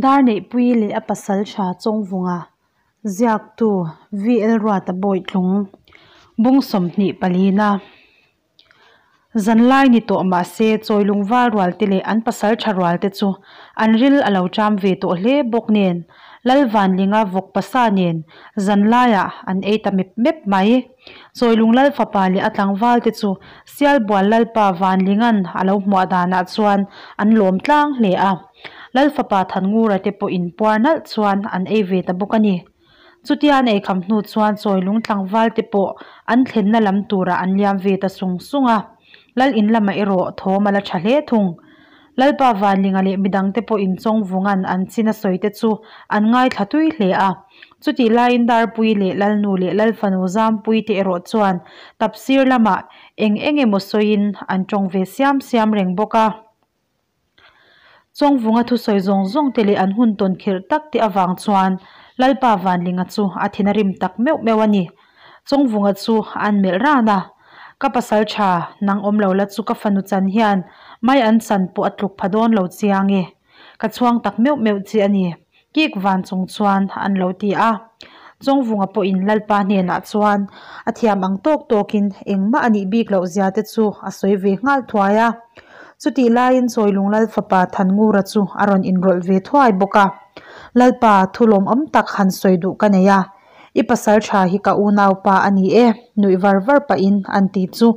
Darneihpuii leh a pasal tha Chawngvunga ziaktu VL Ruata Bawitlung bung 24 na. Zanlai ni tawh mah se Chawilung val rual te leh an pasal tha rual te chu an ril a lo ṭam ve tawh hle bawk nen Lalvanlinga vawk pasa nen zanlaiah an ei ta mep mep mai. Chawilung Lal fapa leh a tlangval te chu Sialbual Lalpa Vanlinga'n a lo hmuah danah chuan an lawm tlang hle a. Lal fapa Thanngura te pawh inpuar nalh chuan an ei ve ta bawk a ni. Chutia an eikham hnu chuan Chawilung tlangval te pawh an thlenna lam turah an liam ve ta sung sung a. Lal in lamah erawh thawm a la tha hle thung. Lalpa Vanlinga leh midangte pawhin Chawngvunga'n an chin a sawi te chu an ngaithla tui hle a. Chutih laiin Darpui leh Lalnu leh Lalfanu Zampui te erawh chuan tapsir lamah eng eng emaw sawiin an tawng ve siam siam reng bawk a. Chawngvunga thusawi zawng zawng te leh an hun tawn khirh tak te avang chuan Lalpa Vanlinga chu a thin a rim tak meuh meuh a ni. Chawngvunga chu an melh ran a, Ka pasal tha, nang awm lo la chu ka fanu chan hian mai an chan pawh a tluk pha dawn lo chiang e. Ka chhuang tak meuh meuh che a ni, kik van chung chuan an lo ti a. Chawngvunga pawhin Lalpa hnenah chuan a thiam ang tawk tawkin engmah a nih bik loh zia te chu a sawi ve nghal thuai a. Chutih laiin Chawilung Lal fapa Thanngura chu a rawn inrawlh ve thuai bawk a. Lalpa, thu lawmawm tak han sawi duh ka nei a, I pasal tha hi ka unaupa a ni e, nuih var var pahin an ti chu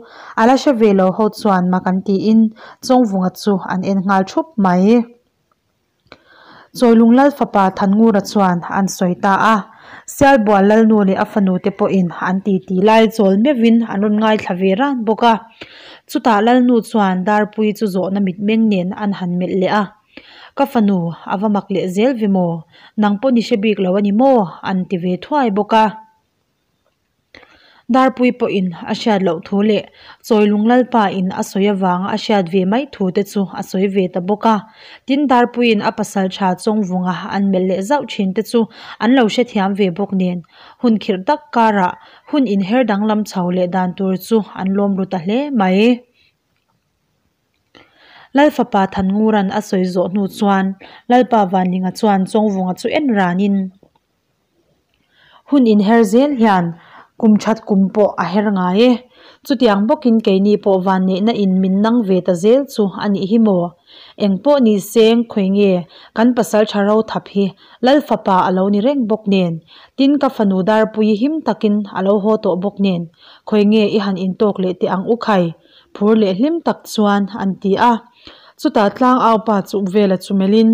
a la hre ve lo ho chuan mak an tiin Chawngvunga chu an en nghal thup mai. Chawilung Lal fapa Thanngura chuan an sawi ta a, Sialbual Lalnu leh a fanu te pawhin an titi lai chawl meuhin an rawn ngaithla ve ran bawk a. Chutah Lalnu chuan Darpuii chu zawhna mitmeng nen an han melh leh a. Ka fanu, a va mak leh zel ve maw? Nang pawh ni hre bik lo a ni maw? an ti ve thuai bawk a. Darpui pawhin a hriat loh thu leh Chawilung Lalpa in a sawi avanga a hriat ve mai thu te chu a sawi ve ta bawk a. Tin, Darpuiin a pasal tha Chawngvunga an melh leh zauh thin te chu an lo hrethiam ve bawk nen, hun khirh tak karah hun inher danglam chho leh dan tur chu an lawm ru ta hle mai. Lalfapa Thanngura'n a sawi zawh hnu chuan Lalpa Vanlinga chuan Chawngvunga chu en ranin hun inher zel hian kum that kum pawh a her ngai e. Chutiang bawkin keini pawh vanneihna in min nang ve ta zel chu a nih hi maw? Eng pawh ni seng khawi nge kan pasal tha ro thap hi Lalfapa a lo ni reng bawk nen, tin ka fanu Darpuii him takin a lo haw tawh bawk nen, khawi nge i han intawk leh teh ang u khai? Phur leh hlim tak chuan an ti a. Chutah tlangau pa chu vela chu melhin,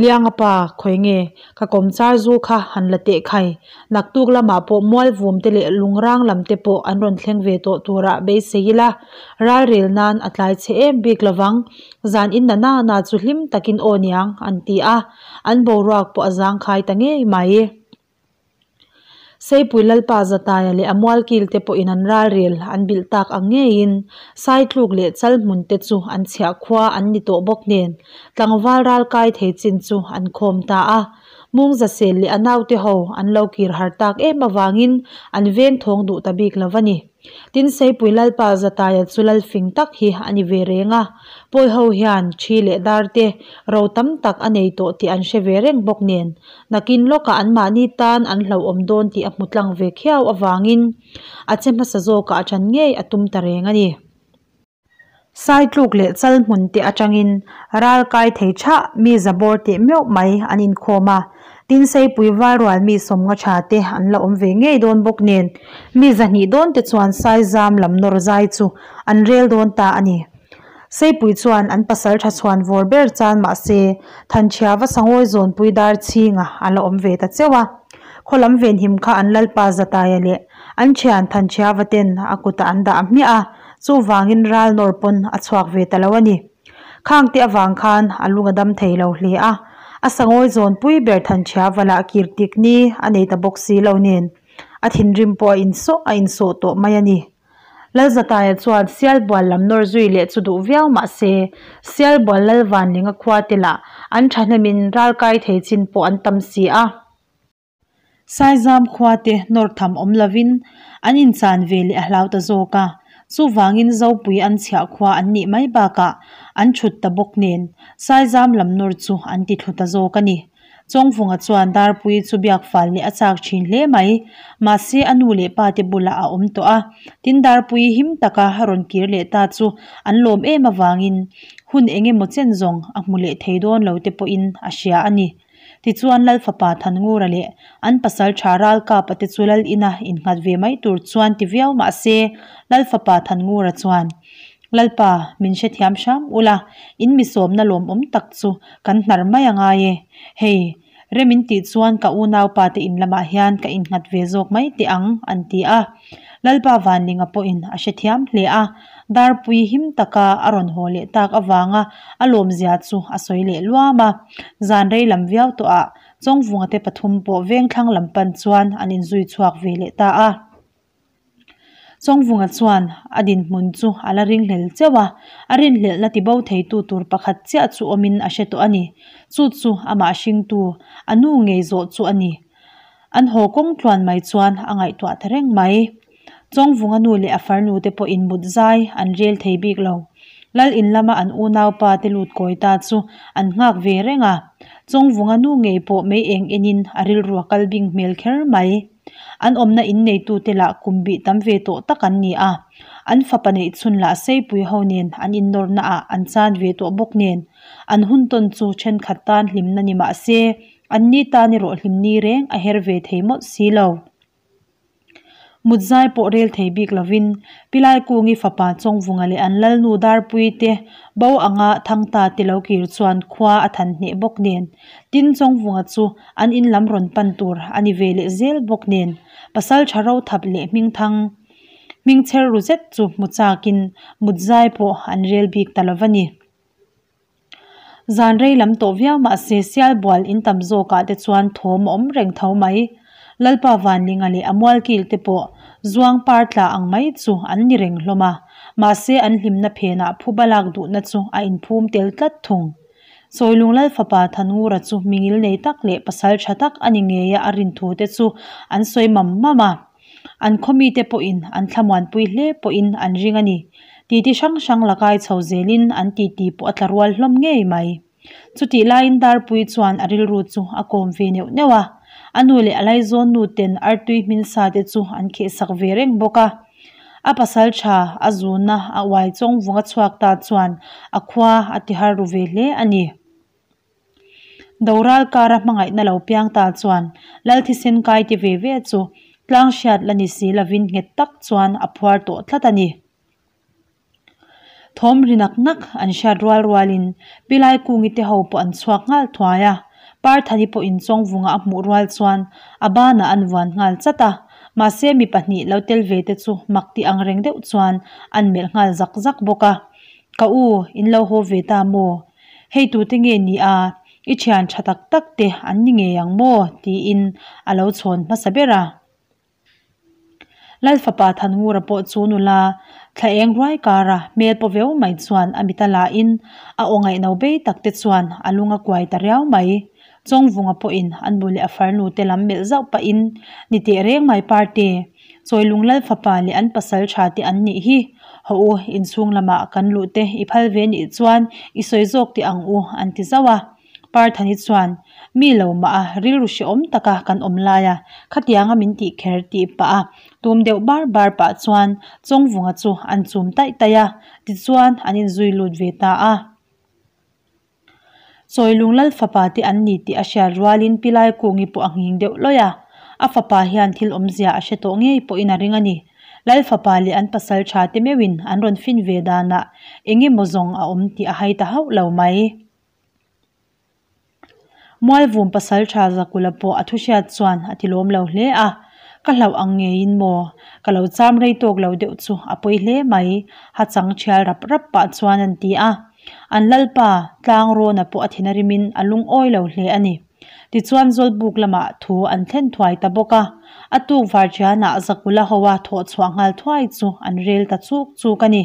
Lianga pa, khawi nge, ka kawm char zu kha han la teh khai. Naktuk lamah pawh mualvum te leh lungrang lam te pawh an rawn thleng ve tawh turah beisei ila, ralrel nan a tlai chhe em bik lovang. Zan in na na na chu hlim takin aw niang, an ti a. An boruak pawh a zangkhai ta ngei mai. Seipui Lalpa Zataia leh a mualkil te pawhin an ralrel an bilh tak ang ngeiin Saitluk leh Chalhmun te chu an chhiah khua an ni tawh bawk nen tlangval ral kai thei chin chu an khawm ta a. Mungzasel leh a naute ho an lo kir har tak em avangin an veng thawng duh ta bik lo a ni. Tin, Seipui Lalpa Zataia chu lal fing tak hi a ni ve reng a, pawi ho hian thi leh dar te ro tam tak a nei tawh tih an hre ve reng bawk nen, nakin lawkah anmahni tan an hlauhawm dawn tih a hmu tlang ve khiau avangin a che hmasa zawkah a ṭan ngei a tum ta reng a ni. Saitluk leh Chalhmun te atangin ral kai thei thah mi zabawr teh meuh mai an inkhawm a, tin Seipui Valrual mi sawmnga tha te an la awm ve ngei dawn bawk nen mi zahnih dawn te chuan Saizam lam nawr zai chu an rel dawn ta a ni. Seipui chuan an pasal tha chhuan vawr ber chan mahse Thanchhia va Sangawi zawnpui dar chhinga a la awm ve ta cheuh a, khaw lam venhim kha an Lalpa Zataia leh an thian Thanchhia vaten a kutah an dah hmiah a, Chuvangin ral nawr pawn a chhuak ve ta lo a ni. Khangte avang khan a lung a dam thei lo hle a, a sangawi zawnpui ber Thanchhia valah kir tik ni a nei ta bawk si lo nen a thinrim pawh a insawh a insawh tawh mai a ni. Lalzataia chuan Sialbual lam nawr zui leh chu duh viau mah se, Sialbual Lalvanlinga khua te lah an thahnemin ral kai thei chin pawh an tam si a. Saizam khua te nawr tham awm lovin an inchan ve leh a hlau ta zawk a, chuvangin Zopui an chhiah khua an nih mai bakah an thut ta bawk nen Saizam lam nawr chu an ti thlu ta zawk a ni. Chawngvunga chuan Darpuii chu biak fal leh a chak thin hle mai. Mahse a nu leh pa te bulah a awm tawh a, tin Darpuii him taka rawn kir leh ta chu an lawm em avangin hun eng emaw chen zawng a hmu leh thei dawn lo te pawhin a hria a ni. Tichuan Lal fapa Thanngura leh an pasal tha Ralkapa te chu Lal ina innghat ve mai tur chuan ti viau mahse Lal fapa Thanngura chuan Lalpa, min hrethiam hram ula, in mi sawmna lawmawm tak chu kan hnar mai a ngai e. Hei, rem in tih chuan ka unaupa te in lamah hian ka innghat ve zawk mai teh ang, an ti a. Lalpa Vanlinga pawhin a hrethiam hle a, Darpui him taka a rawn haw leh tak avanga a lawmzia chu a sawi leh luam a. Zan rei lam viau tawhah Chawngvunga te pathum pawh vengthlang lam pan chuan an inzui chhuak ve leh ta a. Chawngvunga chuan a dinhmun chu a la ringhlel cheuh a, a rinhlelhna tibo theitu tur pakhat chiah chu awmin a hre tawh a ni. Chu chu amah hringtu, a nu ngei zawh chu a ni. An haw kawng tluan mai chuan a ngaihtuah ta reng mai. Chawngvunga nu leh a farnu te pawhin mut zai an rel thei bik lo. Lal in lama an unaupa te lut kawi ta chu an nghak ve reng a. Chawngvunga nu ngei pawh mei eng enin a rilru a kal bing hmel kher mai. An awmna in neitute lah kum bih tam ve tawh tak an ni a, an fapa neih chhun lah Seipui ho nen an innawrna ah an chan ve tawh bawk nen, an hun tawn chu thenkhat tan hlimna ni mah se, an ni tan erawh hlimni reng a her ve thei mawlh si lo. Mut zai pawh rel thei bik lovin Pilaikungi fapa Chawngvunga leh an Lalnu Darpui te bo anga Thangta te lo kir chuan khua a than hneh bawk nen, Tin Chawngvunga chu an in lam rawn pan tur a ni ve leh zel bawk nen, pasal tha ro thap leh hmingthang hmingchher ru zet chu hmu chakin mut zai pawh an rel bik ta lo va ni. Zan rei lam tawh viau mah se Sialbual in tam zawkah te chuan thawm a awm reng tho mai. Lalpa Vanlinga leh a mualkil te pawh zuang par tla ang mai chu an ni reng hlawm a, mahse an hlimna phenah phuba lak duhna chu a inphum tel tlat thung. Sawilung Lal fapa Thanngura chu mingil nei tak leh pasal tha tak a ni ngei a a rin thu te chu an sawi mam mam a. An khaw mite pawhin an thlamuanpui hle pawhin an ring a ni. Titi hrang hrang la kai chho zelin an titi pawh a tla rual hlawm ngei mai. Chutih laiin Darpui chuan a rilru chu a kawm ve neuh neuh a. A nu leh a laizawn nu ten artui hmin sa te chu an khehsak ve reng bawk a. A pasal tha a zuna a uai chawng vunga chhuak ta chuan a khua a ti har ru ve hle a ni. Doral kara hmangaihna lo piang ta chuan Lal thisen kai ti ve ve chu tlang hriat la ni si lovin nghet tak chuan a phuar tawh tlat a ni. Thawm ri nak nak an hriat rual rualin Pilai Kungi te ho pawh an chhuak nghal thuai a, Parthani pawh inchawng vunga a hmuh rual chuan a banah an vuan nghal chat a, mahse mi pahnih lo tel ve te chu mak tih ang reng deuh chuan an melh nghal zak zak bawk a, Ka u, in lo haw ve ta maw? Hei tute nge ni a, i thian tha tak tak te an ni ngei ang maw? tiin a lo chhawn hmasa ber a. Lal fapa Thanngura pawh chu nula thla eng ruai kara hmel paw veu mai chuan a mit a la in a aw ngaihno bei tak te chuan a lung a kuai ta riau mai. Chawngvunga pawhin a nu leh a farnu te lam melh zauh pahin ni teh reng mai Parte, Chawilung Lal fapa leh an pasal tha te an nih hi. Haw u, inchhung lamah kan luh te i phal ve nih chuan i sawi zawk teh ang u an ti zauh a. Parthani chuan, Mi lo mah a, rilru hrehawm taka kan awm lai a, khatianga min tih kher tih pah a, tum deuh bar bar pah chuan Chawngvunga chu an chum taih taih a, tichuan an inzui lut ve ta a. Chawilung Lal fapa te an ni tih a hriat rualin Pilai Kungi pawh a nghing deuh lawih a, a fapa hian thil awmzia a hre tawh ngei pawhin a ring a ni. Lal fapa leh an pasal tha te meuhin an rawn fin ve danah eng emaw zawng a awm tih a hai ta hauh lo mai. Mualvum pasal tha Zakula pawh a thu hriat chuan a ti lawm lo hle a, Ka hlauh ang ngeiin maw? Ka lo cham rei tawk lo deuh chu a pawi hle mai, ha chang thial rap rap pah chuan an ti a. An lalpa, Tlangrawna pawh a thin a rimin a lungawi lo hle a ni. Tichuan Zawlbuk lamah thu an thlen thuai ta bawk a, a tuk varṭianah Zakula hoa thawh chhuah nghal thuai chu an rel ta chuk chuk a ni.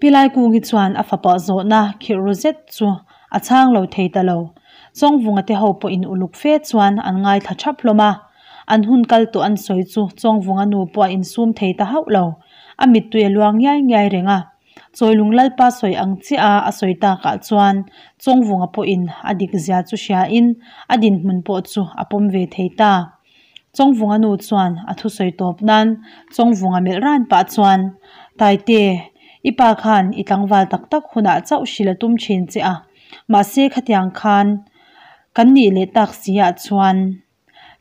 Pi Laikungi chuan a fapa zawhna khirh ru zet chu a chhang lo thei ta lo. Chawngvunga te ho pawhin uluk fe chuan an ngaithla thap hlawm a. An hun kal tawh an sawi chu Chawngvunga nu pawh a insum thei ta hauh lo. A mittui a luang ngiai ngiai reng a. Chawilung Lalpa sawi ang chiah a a sawi takah chuan Chawngvunga pawhin a dik zia chu hriain a dinhmun pawh chu a pawm ve thei ta. Chawngvunga nu chuan a thusawi tawp nan Chawngvunga melh ran pah chuan, Taite, i pa khan i tlangval tak tak hunah chauh hrilh a tum thin che a, mahse khatiang khan kan nih leh tak si ah chuan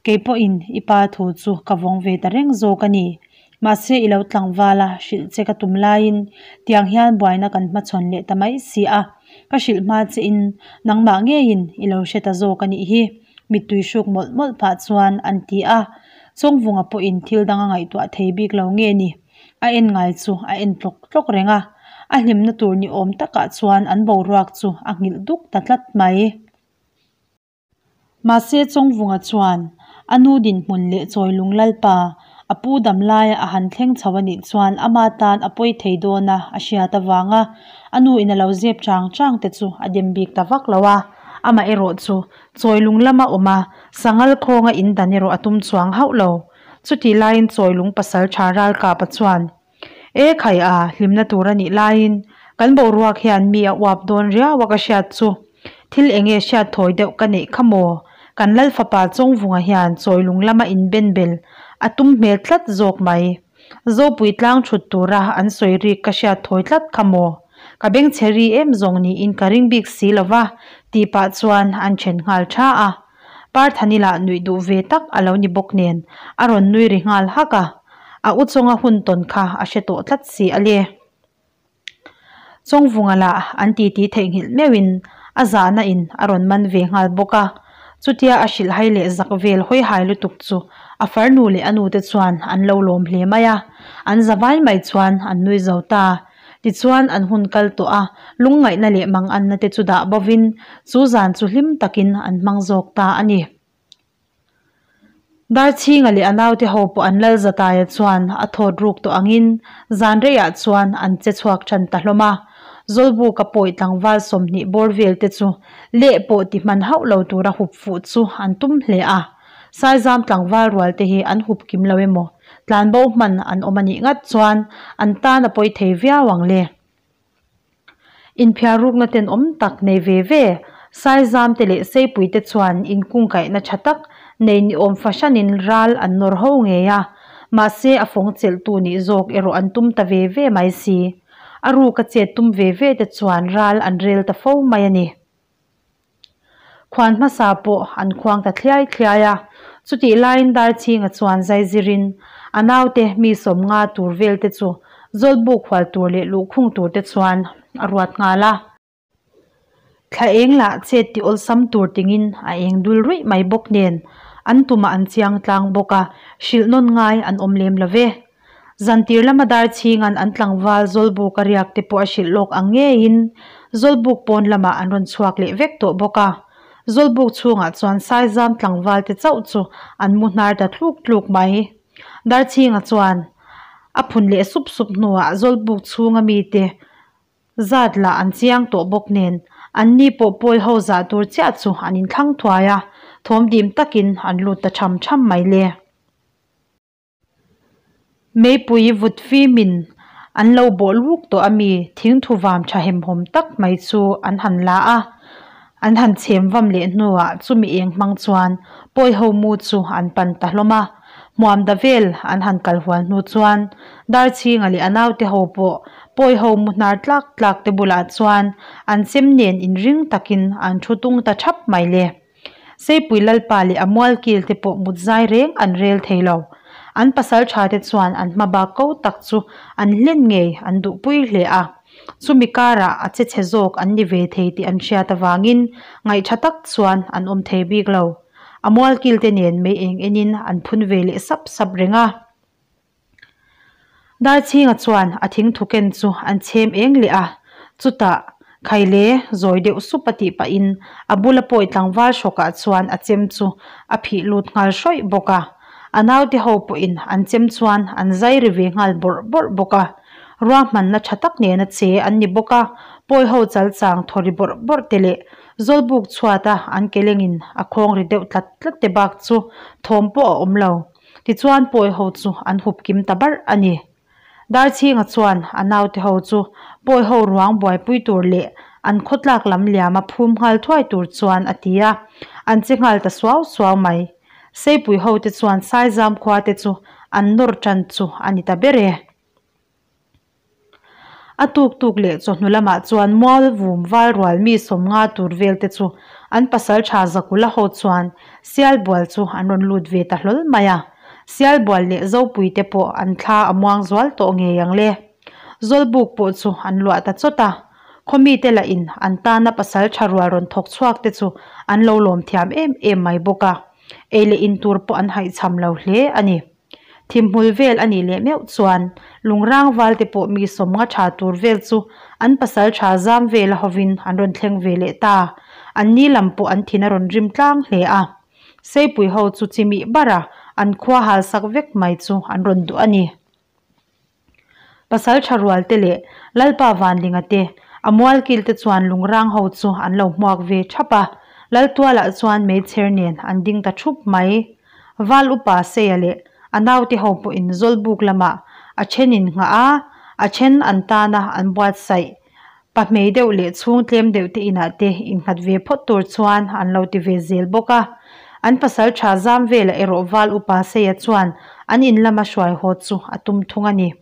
kei pawhin i pa thu chu ka vawng ve ta reng zawk a ni. Mahse i lo tlangval a hrilh che ka tum laiin tiang hian buaina kan hmachhawn leh ta mai si a, ka hrilh hma che in nangmah ngeiin i lo hre ta zawk a nih hi. Mittui hruk mawlh mawlh pah chuan an ti a, Chawngvunga pawhin thil dang a ngaihtuah thei bik lo nge ni? A en ngai chu a en tlawk tlawk reng a, a hlimna tur ni awm takah chuan an boruak chu a nghilh duk ta tlat mai. Mahse Chawngvunga chuan a nu dinhmun leh Chawilung Lalpa a pu dam laia a han thleng chho a nih chuan ama tan a pawi thei dawn a a hriat avanga a nu in a lo zep chang chang te chu a dem bik ta vak lo a, amaherawh chu Chawilung lama awm a, Sangal khawnga in dan erawh a tum chuang hauh lo. Chutih laiin Chawilung pasal tha Ralkapa chuan, E khai a, hlimna tur a nih laiin kan boruak hian mi a uap dawn riau a ka hriat chu. Thil eng nge hriat thawi deuh ka neih kha maw? Kan Lal fapa Chawngvunga hian Chawilung lama in ben bel a tum hmel tlat zawk mai. Zopui tlang thut tura an sawi rik ka hriat thawi tlat kha maw? Ka bengchhe ri em zawng niin ka ring bik si lo va, tih pah chuan an then nghal tha a. Parthani lah nuih duh ve tak a lo ni bawk nen a rawn nui ri nghal hak a, a u chawnga hun tawn kha a hre tawh tlat si a le. Chawngvunga lah an titi theihnghilh meuhin a zahna in a rawn man ve nghal bawk a, chutia a hrilh hai leh zak vel hawi hai lutuk chu a farnu leh a nute chuan an lo lawm hle mai a, an za vai mai chuan an nui zo ta. Tichuan an hun kal tawh a, lungngaihna leh manganna te chu dah bovin chu zan chu hlim takin an hmang zawk ta a ni. Darchhinga leh a naute ho pawh an lal Zataia chuan a thawt ruk tawh angin zan reiah chuan an che chhuak tan ta hlawm a. Zawlbuka pawi tlangval 20 bawr vel te chu leh pawh ti hman hauh lo tura hup fuh chu an tum hle a. Saizam tlangval rual te hi an hup kim lo emaw tlanbo hman an awm a nih ngat chuan an tan a pawi thei viau ang le. Inphiar rukna tenawm tak nei ve ve Saizam te leh Seipui te chuan inkungkaihna tha tak nei ni awm fahranin ral an nawr ho ngei a, mahse a fawng chelhtu nih zawk erawh an tum ta ve ve mai si. A ruka chet tum ve ve te chuan ral an rel ta fo mai a ni. Khuan hmasa pawh an khuang ta thliai thliai a, chutih laiin Darchhinga chuan zaizirin a naute mi 50 tur vel te chu Zawlbuk hual tur leh luhkhung tur te chuan a ruat nghal a. Thla eng lah chet ti awlsam tur tingin a eng dul ruih mai bawk nen an tumah an chiang tlang bawk a, hrilh nawn ngai an awm lem lo ve. Zantir lama Darchhinga'n an tlangval Zawlbuk a riak te pawh a hrilh lawk ang ngeiin Zawlbuk pawn lamah an rawn chhuak leh vek tawh bawk a. Zawlbuk chhungah chuan Saizam tlangval te chauh chu an mu hnar ta tluk tluk mai. Darchhinga chuan a phun leh sup sup hnuah Zawlbuk chhunga mite Zat lah an chiang tawh bawk nen, anni pawh pawi ho zah tur chiah chu an inthlang thuai a, thawm dim takin an lut ta tham tham mai le. Meipui vut fimin an lo bawh luk tawh a mi thingthu vam tha hemhawm tak mai chu an han la a, an han chhem vam leh hnuah chumi eng hmang chuan pawi ho mu chu an pan ta hlawm a. Hmuam da vel an han kal hual hnu chuan Darchhinga leh a naute ho pawh pawi ho mu hnar tlak tlak te bulah chuan an chem nen inring takin an thu tung ta thap mai le. Seipui Lalpa leh a mualkil te pawh mut zai reng an rel thei lo. An pasal tha te chuan an hma bak ko tak chu an hlen ngei an duhpui hle a. Chumi karah a che chhe zawk an ni ve thei tih an hriat avangin ngaihtha tak chuan an awm thei bik lo. A mualkil te nen mei eng enin an phun ve leh sap sap reng a. Darchhinga chuan a thingthu ken chu an chhem eng leh a, chutah Khaile, zawi deuh sup a tih pahin a bula pawi tlangval hrawkah chuan a chem chu a phih lut nghal hrawih bawk a. A naute ho pawhin an chem chuan an zai ri ve nghal bawrh bawrh bawk a. Ruahmanna tha tak nena che an ni bawk a, pawi ho chal chang thaw ri bawrh bawrh te leh Zawlbuk chhuata an ke lengin a khawng ri deuh tlat tlat te bak chu thawm pawh a awm lo. Tichuan pawi ho chu an hup kim ta barh a ni. Darchhinga chuan a naute ho chu pawi ho ruang buaipui tur leh an khawtlak lam liama phum nghal thuai tur chuan a ti a, an che nghal ta suau suau mai. Seipui ho te chuan Saizam khua te chu an nawr tan chu a ni ta ber e. A tuk tuk leh chawhnu lamah chuan Mualvum Valrual mi 50 tur vel te chu an pasaltha Zakula ho chuan Sialbual chu an rawn lut ve ta hlawl mai a. Sialbual leh Zopui te pawh an thla a muang zual tawh ngei ang le. Zawlbuk pawh chu an luah ta chawt a. Khawmite lahin an tana pasaltha rual rawn thawk chhuak te chu an lo lawm thiam em em mai bawk a. Ei leh in tur pawh an haihchham lo hle a ni. Thimhmul vel a nih leh meuh chuan lungrang valte pawh mi 50 tha tur vel chu an pasaltha zam vela hovin an rawn thleng ve leh ta. An ni lam pawh an thin a rawn rim tlang hle a. Seipui ho chu chimih bara an khua hal sak vek mai chu an rawn duh a ni. Pasaltha rualte leh Lalpa Vanlinga te, a mualkil te chuan lungrang ho chu an lo hmuak ve thap a, Laltualah chuan meichher nen an ding ta thup mai. Val upa Seia leh a naute ho pawhin Zawlbuk lamah a then in nghah a, a then an tana an buatsaih pahmei deuh leh chhung tlem deuh te inah te innghat ve phawt tur chuan an lo ti ve zel bawk a. An pasaltha zam velah erawh Val upa Seia chuan an in lama hruai haw chu a tum thung a ni.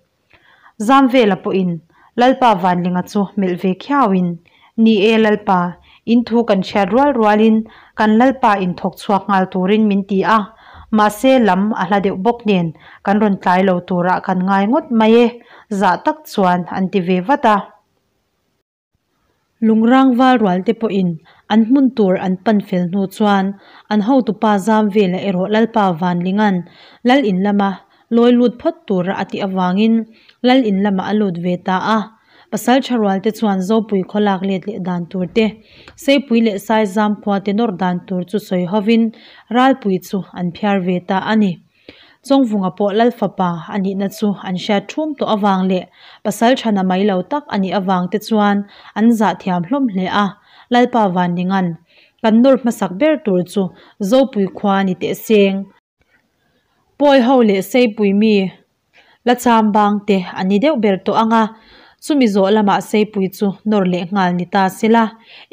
Zam vela pawhin Lalpa Vanlinga chu melh ve khiauin, Ni e Lalpa, in thu kan hriat rual rualin kan Lalpa in thawk chhuak nghal turin min ti a, mahse lam a hla deuh bawk nen kan rawn tlai lo turah kan ngai ngawt mai e, zah tak chuan an ti ve vat a. Lungrang val rual te pawhin an hmun tur an pan fel hnu chuan an hotupa zam velah erawh Lalpa Vanlinga'n Lal in lama lawi lut phawt tura a tih avangin Lal in lamah a lut ve ta a. Pasaltha rual te chuan Zopui khaw lak let leh dan tur te, Seipui leh Saizam khua te nawr dan tur chu sawi hovin Ralpui chu an phiar ve ta a ni. Chawngvunga pawh Lal fapa a nihna chu an hriat thum tawh avang leh pasal thana mai lo tak a nih avang te chuan an zah thiam hlawm hle a, Lalpa Vanlinga'n kan nawr hmasak ber tur chu Zopui khua ni teh seng. Pawi ho leh Seipui mi La cham bang te a ni deuh ber tawh ang a, chumi zawh lamah Seipui chu nawr leh nghal ni ta sela,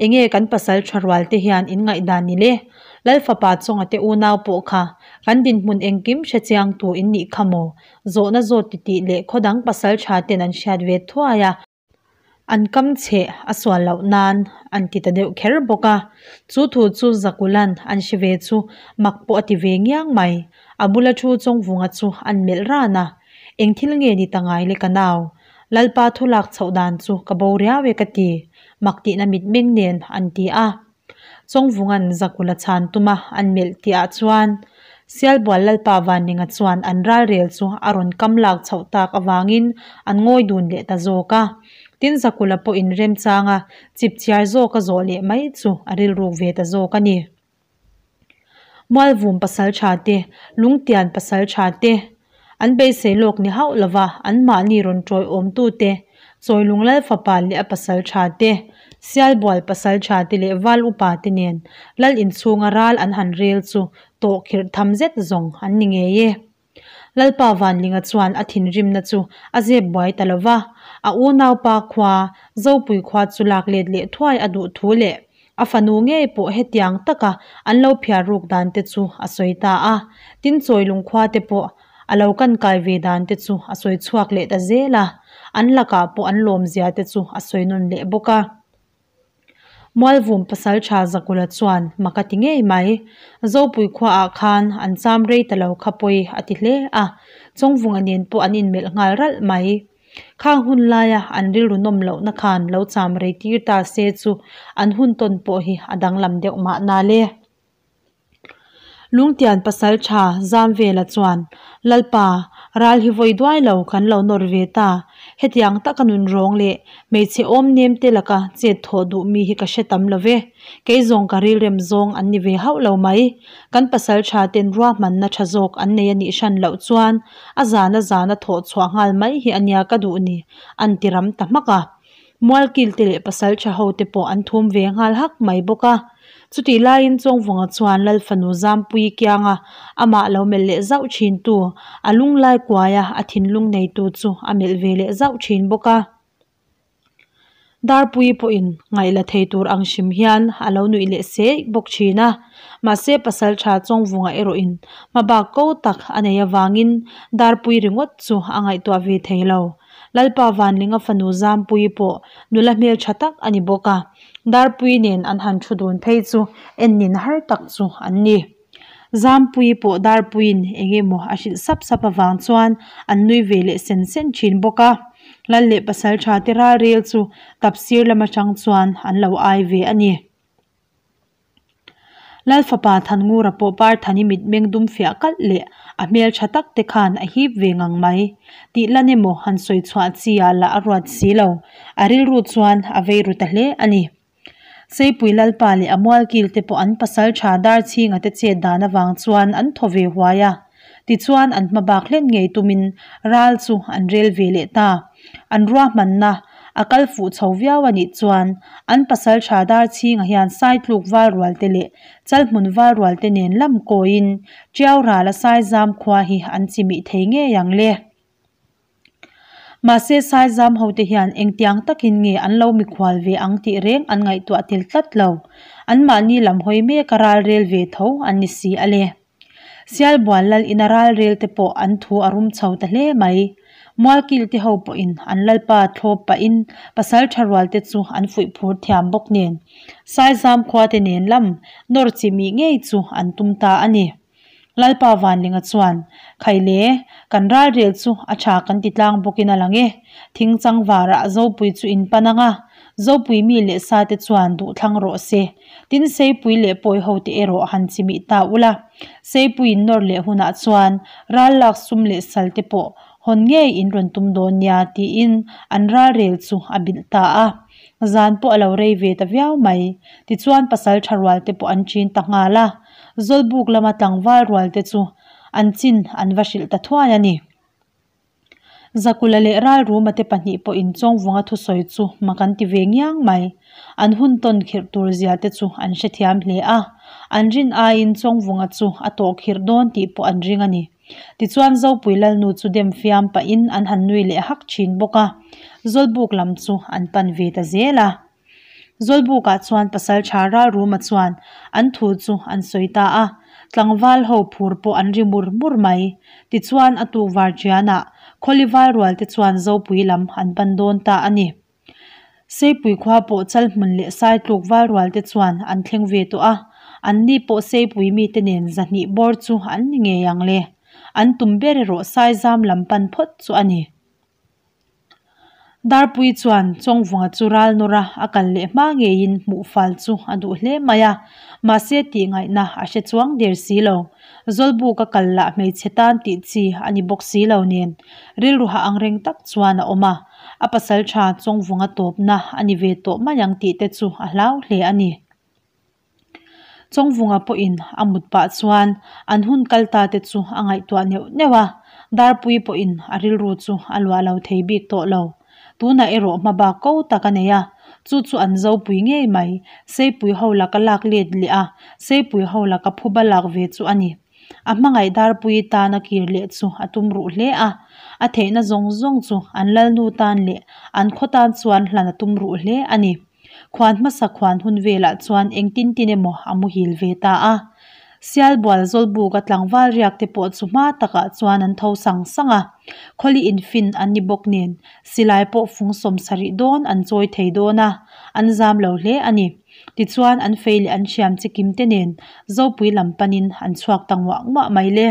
enge kan pasal tha rual te hian in ngaihdan ni le? Lal fapa chawnga te unau pawh kha kan dinhmun engkim hre chiang tu in nih kha maw? Zawhna zawt titih leh khawdang pasal tha ten an hriat ve thuai a. An kam cheh a sual loh nan an ti ta deuh kher bawk a. Chu thu chu Zakulan an hre ve chu mak pawh a ti ve ngiang mai. A bula thu Chawngvunga chu an melh ran a. Eng thil nge ni ta ngai le ka nau? Lalpa thu lak chhoh dan chu ka bo riau e ka ti, mak tihna mitmeng nen an ti a. Chawngvunga'n Zakula chhan tuma an melh tihah chuan Sialbual Lalpa Vanlinga chuan an ralrel chu a rawn kam lak chhoh tak avangin an ngawi dun leh ta zawk a. Tin Zakula pawhin remchanga chipchiar zawka zawh leh mai chu a rilruk ve ta zawk a ni. Mualvum pasaltha te, Lungtian pasaltha te, an beisei lawk ni hauh lova anmahni rawn tawiawmtu te, Chawilung Lal fapa leh a pasaltha te, Sialbual pasaltha te leh Val upa te nen Lal inchhunga ral an han rel chu tawh khirh tham zet zawng an ni ngei e. Lalpa Vanlinga chuan a thinrimna chu a zep buai ta lo va, a unaupa khua, Zopui khua chu lak let leh thuai a duh thu leh a fanu ngei pawh hetiang taka an lo phiar ruk dan te chu a sawi ta a. Tin Chawilung khua te pawh a lo kan kai ve dan te chu a sawi chhuak leh ta zel a, an lakah pawh an lawmzia te chu a sawi nawn leh bawk a. Mualvum pasaltha Zakula chuan mak a ti ngei mai. Zopui khuaah khan an cham rei ta lo kha pawi a ti hle a, Chawngvunga nen pawh an inmelh nghal ralh mai. Khang hun laia an rilru nawm lohna khan lo cham rei tir ta se chu an hun tawn pawh hi a danglam deuh mahna le. Lungtian pasaltha Zamvela chuan, Lalpa, ral hi vawi duai lo kan lo nawr ve ta. Hetiang taka nun rawng leh hmeichhe awm nem te laka chet thawh duh mi hi ka hre tam lo ve. Kei zawng ka rilrem zawng an ni ve hauh lo mai. Kan pasal tha ten ruahmanna tha zawk an nei a nih hran loh chuan a zana zana thawh chhuah nghal mai hi a nia ka duh ni, an ti ram ta hmak a. Mualkil te leh pasal tha ho te pawh an thum ve nghal hak mai bawk a. Chutih laiin Chawngvunga chuan Lal fanu Zampuii kianga amah lo melh leh zauh thin tu, a lunglai kuaia a thinlung neitu chu a melh ve leh zauh thin bawk a. Darpuii pawhin ngaih la thei tur ang hrim hian a lo nuih leh seih bawk thin a. Mahse pasal tha Chawngvunga erawhin hmabak ko tak a nei avangin Darpuii ringawt chu a ngaihtuah ve thei lo. Lalpa Vanlinga fanu Zampuii pawh nula hmeltha tak a ni bawk a, Darpuii nen an han thu dun phei chu ennin har tak chu an ni. Zampuii pawh Darpuiin eng emaw a hrilh sap sap avang chuan an nui ve leh sen sen thin bawk a. Lal leh pasaltha te ralrel chu tapsir lam atang chuan an lo ai ve a ni. Lal fapa Thanngura pawh Parthani mitmeng dum fiah kalh leh a hmel tha tak te khan a hip ve ngang mai. Tih lan emaw han sawi chhuah chi ah lah a ruat si lo. A rilru chuan a vei ru ta hle a ni. Seipui Lalpa leh a mualkil te pawh an pasal tha Darchhinga te chet dan avang chuan an thaw ve huai a. Tichuan an hma bak hlen ngei tumin ral chu an rel ve leh ta. An ruahmanna a kal fuh chho viau a nih chuan an pasal tha Darchhinga hian Saitluk Valrual te leh Chalhmun Valrual te nen lam kawiin Tiau rala Saizam khua hi an chimih thei ngei ang le. Mahse Saizam hote hian engtiang takin nge an lo mikhual ve ang tih reng an ngaihtuah tel tlat lo. Anmahni lam hawi mek a ral rel ve tho an ni si a le. Sialbual lal ina ral rel te pawh an thu a rum chho ta hle mai. Mualkil te ho pawhin an lalpa thlawp pahin pasal tha rual te chu an fuih phur thiam bawk nen Saizam khua te nen lam nawr chimih ngei chu an tum ta a ni. Lalpa Vanlinga chuan, Khaile, kan ralrel chu a tha kan ti tlang bawkin a lang e. Thingchang varah Zopui chu in pan ang a, Zopui mi leh sa te chuan duh thlang rawh se. Tin, Seipui leh pawi ho te erawh han chimih ta ula. Seipuiin nawr leh hunah chuan ral lak sum leh sal te pawh hawn ngei in rawn tum dawn nia tiin an ralrel chu a bilh ta a. Zan pawh a lo rei ve ta viau mai. Tichuan pasal tha rual te pawh an chin ta nghal a. Zawlbuk lama tlangval rual te chu an chin an va hrilh ta thuai a ni. Zakula leh Ralruma te pahnih pawhin Chawngvunga thusawi chu mak an ti ve ngiang mai. An hun tawn khirh tur zia te chu an hrethiam hle a. An rin aiin Chawngvunga chu a tawh khirh dawn tih pawh an ring a ni. Tichuan Zopui Lalnu chu dem fiam pahin an han nui leh hak thin bawk a. Zawlbuk lam chu an pan ve ta zel a. Zawlbukah chuan Pasaltha Ralruma chuan an thu chu an sawi ta a, tlangval ho phur pawh an ri mur mur mai. Tichuan a tukvar ṭianah Khawli Valrual te chuan Zopui lam an pan dawn ta a ni. Seipui khua pawh Chalhmun leh Saitluk Valrual te chuan an thleng ve tawh a, anni pawh Seipui mite nen zahnih bawr chu an ni ngei ang le. An tum ber erawh Saizam lam pan phawt chu a ni. Darpui chuan Chawngvunga chu ral nawr a, a kal leh hma ngeiin hmuh fal chu a duh hle mai a, mahse tih ngaihna a hre chuang der si lo. Zawlbuk a kal lah hmeichhe tan tih chi a ni bawk si lo nen rilru hah ang reng tak chuan a awm a, a pasal tha Chawngvunga tawpna a ni ve tawh mai ang tih te chu a hlau hle a ni. Chawngvunga pawhin a mut pah chuan an hun kal ta te chu a ngaihtuah neuh neuh a, Darpui pawhin a rilru chu a luah lo thei bik tawh lo. Tunah erawh hma bak ko tak a nei a, chu chu an zopui ngei mai, Seipui ho laka lak let leh a, Seipui ho laka phuba lak ve chu a ni. A hmangaih Darpui tan a kir leh chu a tum ruh hle a, a theihna zawng zawng chu an lalnu tan leh an khaw tan chuan hlan a tum ruh hle a ni. Khuan hmasa khuan hun velah chuan engtin tin emaw a muhil ve ta a. Sialbual Zawlbuka tlangval riak te pawh chu hma takah chuan an tho sang sang a. Khawli infin an ni bawk nen silai pawh fung sawmsarih dawn an chawi thei dawn a, an zam lo hle a ni. Tichuan an fei leh an hriam chikim te nen Zopui lam panin an chhuak ta nguah nguah mai le.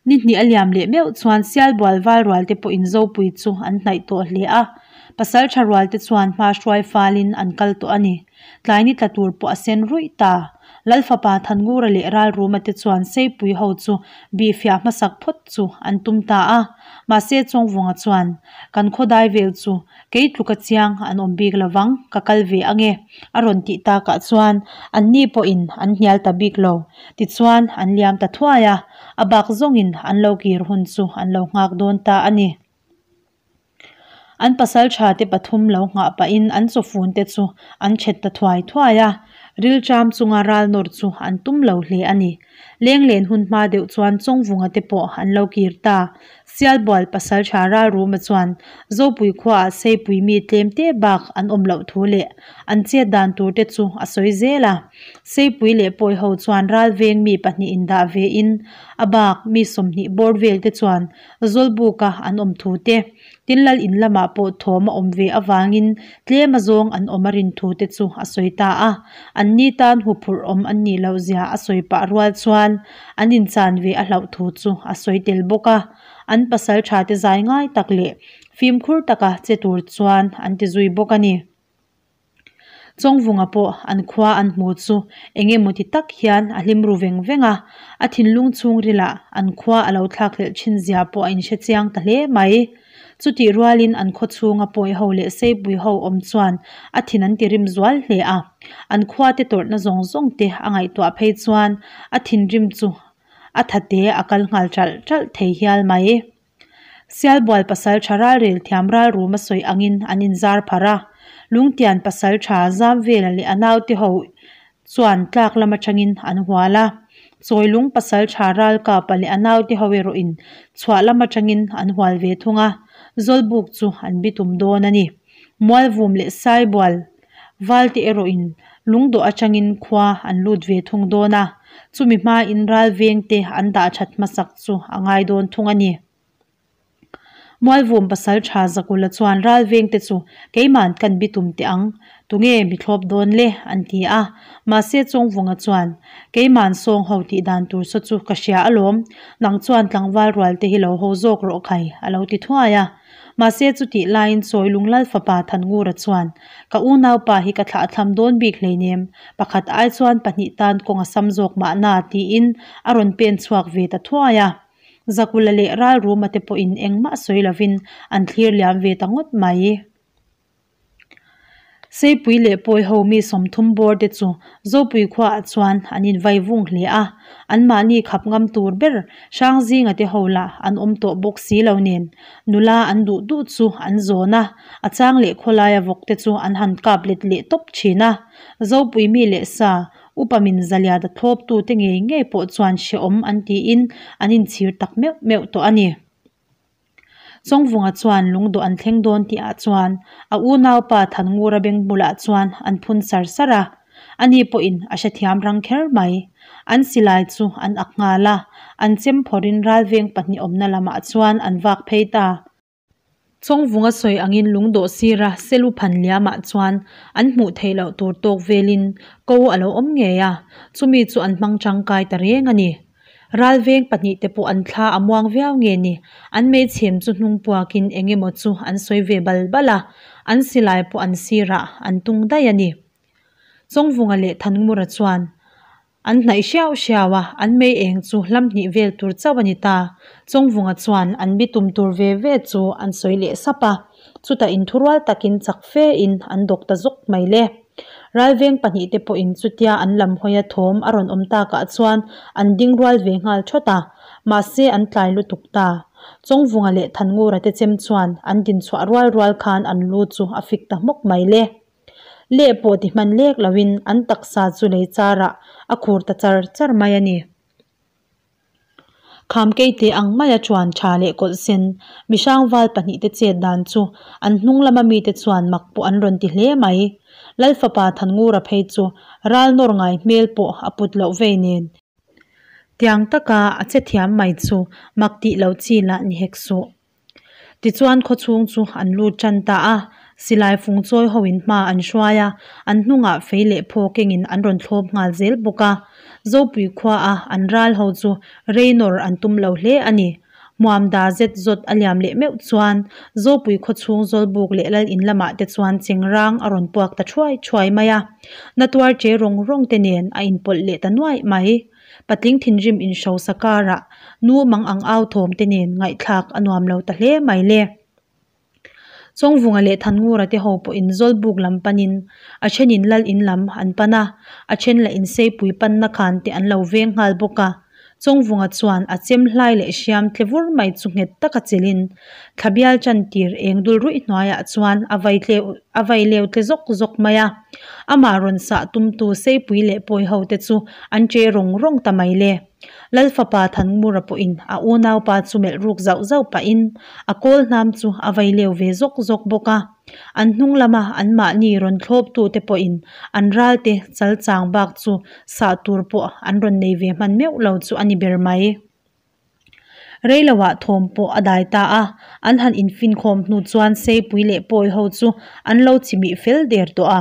Ni hnih a liam leh meuh chuan Sialbual Valrual te pawhin Zopui chu an hnaih tawh hle a. Pasalṭha rualte chuan hma hruai falin an kal tawh a ni. Tlai ni tla tur pawh a sen ruih ta. Lal fapa Thanngura leh Ralruma te chuan Seipui ho chu bihfiah hmasak phawt chu an tum ta a. Mahse Chawngvunga chuan, Kan khawdai vel chu kei tluka chiang an awm bik lovang, ka kal ve ange a rawn tih takah chuan anni pawhin an hnial ta bik lo. Tichuan an liam ta thuai a, a bak zawngin an lo kir hun chu an lo nghak dawn ta a ni. An pasaltha te pathum lo nghah pahin an chawfun te chu an thet ta thuai thuai a, rilṭam chunga ral nawr chu an tum lo hle a ni. Lenglen hun hma deuh chuan Chawngvunga te pawh an lo kir ta. Sialbual pasaltha Ralruma chuan Zopui khuaah Seipui mi tlem te bak an awm loh thu leh an chet dan tur te chu a sawi zel a. Seipui leh Pawiho chuan ralveng mi pahnihin dah ve in a bak mi 20 bawr vel te chuan Zawlbuka an awm thu te, tin lal in lamah pawh thawm a awm ve avangin tlem a zawng an awm a rin thu te chu a sawi ta a. An ni tan huphurh awm an nih loh zia a sawi pah rual chuan an inchan ve a hlauh thu chu a sawi tel bawk a. An pasal tha te zai ngai tak leh fimkhur taka che tur chuan an ti zui bawk a ni. Chawngvunga pawh an khua an hmu chu eng emaw ti tak hian a hlim ru veng veng a, a thinlung chhungrilah an khua a lo thlakhlelh thin zia pawh a inhre chiang ta hle mai. Chutih rualin an khaw chhunga pawi ho leh seipui ho awm chuan a thin an ti rim zual hle a, an khua te tawrhna zawng zawng te a ngaihtuah phei chuan a thinrim chu a thate a kal nghal ṭalh ṭalh thei hial mai. Sialbual pasalṭha ralrel thiam ralrum a sawi angin an inzar pharh a, Lungtian pasalṭha Zamvela leh a naute ho chuan tlak lam atangin an hual a, Chawilung pasalṭha Ralkapa leh a naute ho erawhin chhuah lam atangin an hual ve thung a, Zawlbuk chu an bitum dawn a ni. Mualvum leh Saibual Valte erawhin lungdawh atangin khua an lut ve thung dawn a, chumi hmain ralvengte an dah that hmasak chu a ngai dawn thung a ni. Mualvum pasaltha Zakula chuan ralvengte chu keiman kan bitum teh ang, tunge mi thlawp dawn le? an ti a. Mahse Chawngvunga chuan, Keiman sawng ho tih dan tur saw chu ka hria alawm, nang chuan tlangval rualte hi lo ho zawk rawh khai, a lo ti thuai a. Mahse chutih laiin Chawilung Lal fapa Thanngura chuan, Ka unaupa hi ka thlahthlam dawn bik hleinem, pakhat ai chuan pahnih tan kawng a sam zawk mahna, tiin a rawn pen chhuak ve ta thuai a. Zakula leh Ralruma te pawhin engmah sawi lovin an thlir liam ve ta ngawt mai. Seipui leh Pawiho mi 30 bawr te chu Zopui khuaah chuan an invai vung hle a, anmahni khap ngam tur ber Hrangzinga te ho lah an awm tawh bawk si lo nen nula an duh duh chu an zawn a, a chang leh khawlaia vawk te chu an han kap let leh tawp thin a. Zopui mi leh sa upa min zaliat a thlawptu te ngei ngei pawh chuan hrehawm an tiin an inchhir tak meuh meuh tawh a ni. Chawngvunga chuan lungdawh an thleng dawn tihah chuan a unaupa Thanngura beng bulah chuan an phun sar sar a, ani pawhin a hrethiam rang kher mai. An silai chu an ak nghal a, an chem phawrhin ralveng pahnih awmna lamah chuan an vak phei ta. Chawngvunga sawi angin lungdawh sira selu phan liamah chuan an hmuh theih loh tur tawk velin ko a lo awm ngei a, chumi chu an hmang tangkai ta reng a ni. Ralveng pahnihte pawh an thla a muang viau nge ni, an meichhem chu hnung puakin eng emaw chu an sawi ve bal bal a, an silai pawh an sirah an tung daih a ni. Chawngvunga leh Thanngmura chuan an hnaih hriau hriau a, an mei eng chu hlam hnih vel tur chauh a ni ta. Chawngvunga chuan an bitum tur ve ve chu an sawi leh sap a, chutah inthurual takin chak fe in an dawk ta zawk mai le. Ralveng pahnihte pawhin chutia an lam hawia thawm a rawn awm takah chuan an ding rual ve nghal thawt a, mahse an tlai lutuk ta. Chawngvunga leh Thanngura te chem chuan an din chhuah rual rual khan an lu chu a fik ta hmawk mai le. Leh pawh ti hman lek loin an taksa chu lei charah a khur ta char char mai a ni. Kham keite ang maia chuan tha leh kawlh sen mihrang val pahnihte chet dan chu an hnung lama mite chuan mak pawh an rawn ti hle mai. Lal fapa Thanngura phei chu ral nawr ngai hmel pawh a put loh vei nen. Tiang taka a che thiam mai chu mak tih loh chi lah ni hek suh. Tichuan khawchhung chu an lut tan ta a, silai fung chawi hoin hma an hruai a, an hnungah fei leh phaw kengin an rawn thlawp nghal zel bawk a. Zopui khuaa an ral ho chu rei nawr an tum lo hle a ni. Hmuamda zet zawt a liam leh meuh chuan Zopui khawchhung Zawlbuk leh Lal in lamah te chuan chengrang a rawn puak ta thuai thuai mai a. Na tuar che rawng rawng te nen a inpawlh leh ta nuaih mai. Patling thinrim inhrosa karah nu mang ang au thawm te nen ngaihthlak a nuam lo ta hle mai le. Chawngvunga leh Thanngura te ho pawhin Zawlbuk lam panin a thenin Lal in lam an pan a, a then lah in Seipui panna khan te an lo veng nghal bawk a. Chawngvunga chuan a chem hlai leh hriam tle vur mai chu nghet taka chelhin thlabial chantir eng dul ruih hnuaiah chuan a vai tleu a vai leu tle zawk zawk mai a. Amah rawn sah tumtu Seipui leh Pawi ho te chu an che rawng rawng ta mai le. Lal fapa Thanmura pawhin a unaupa chu melh ruk zauh zauh pahin a kawl hnam chu a vai leu ve zawk zawk bawk a. An hnung lama anmahni rawn thlawptute pawhin an ralte chal chang bak chu sah tur pawh an rawn nei ve hman meuh lo chu a ni ber mai. Reiloah thawm pawh a dai ta a, an han infinkhawm hnu chuan Seipui leh Pawi ho chu an lo chimih fel der tawh a,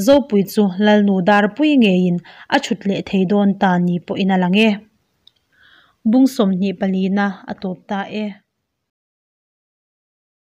Zopui chu Lalnu Darpui ngeiin a chhut leh thei dawn ta ni pawhin a lang e. Bung 24 na a tawp ta e.